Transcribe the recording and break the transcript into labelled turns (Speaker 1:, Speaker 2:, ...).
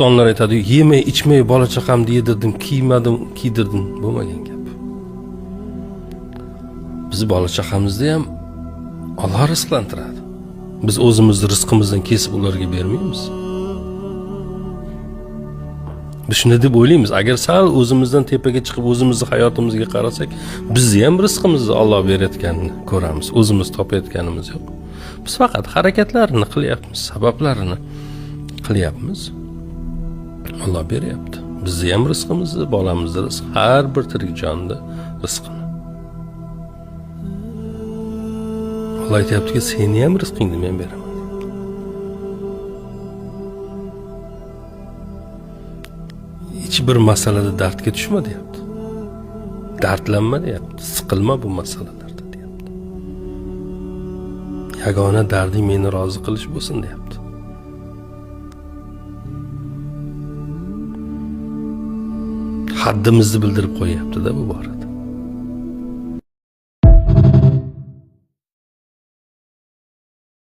Speaker 1: Ota-onalar aytadi, yemay ichmay bola chaqamni yedirdim, kiymadim, kiydirdim. Bo'lmagan gap. Biz bola chaqamizni ham Alloh rizqlantiradi. Biz o'zimizni rizqimizdan kesib ularga bermaymiz. Biz shunday deb o'ylaymiz. Agar sal o'zimizdan tepaga chiqib o'zimizni hayotimizga qarasak, bizni ham rizqimizni Alloh berayotganini ko'ramiz. O'zimiz topayotganimiz yo'q. Biz faqat harakatlarini qilyapmiz, sabablarini qilyapmiz. Alloh beryapti. Bizni ham rizqimizni, bolamizni rizqi, har bir tirik jonni rizqini. Alloh aytyaptiki, seni ham rizqingni men beraman. Hech bir masalada dardga tushma deyapti. Dardlanma deyapti. Siqilma bu masalalarda deyapti. Yagona darding meni rozi qilish bo'lsin deyapti. Haddimizni bildirib qo'yapti-da bu borada.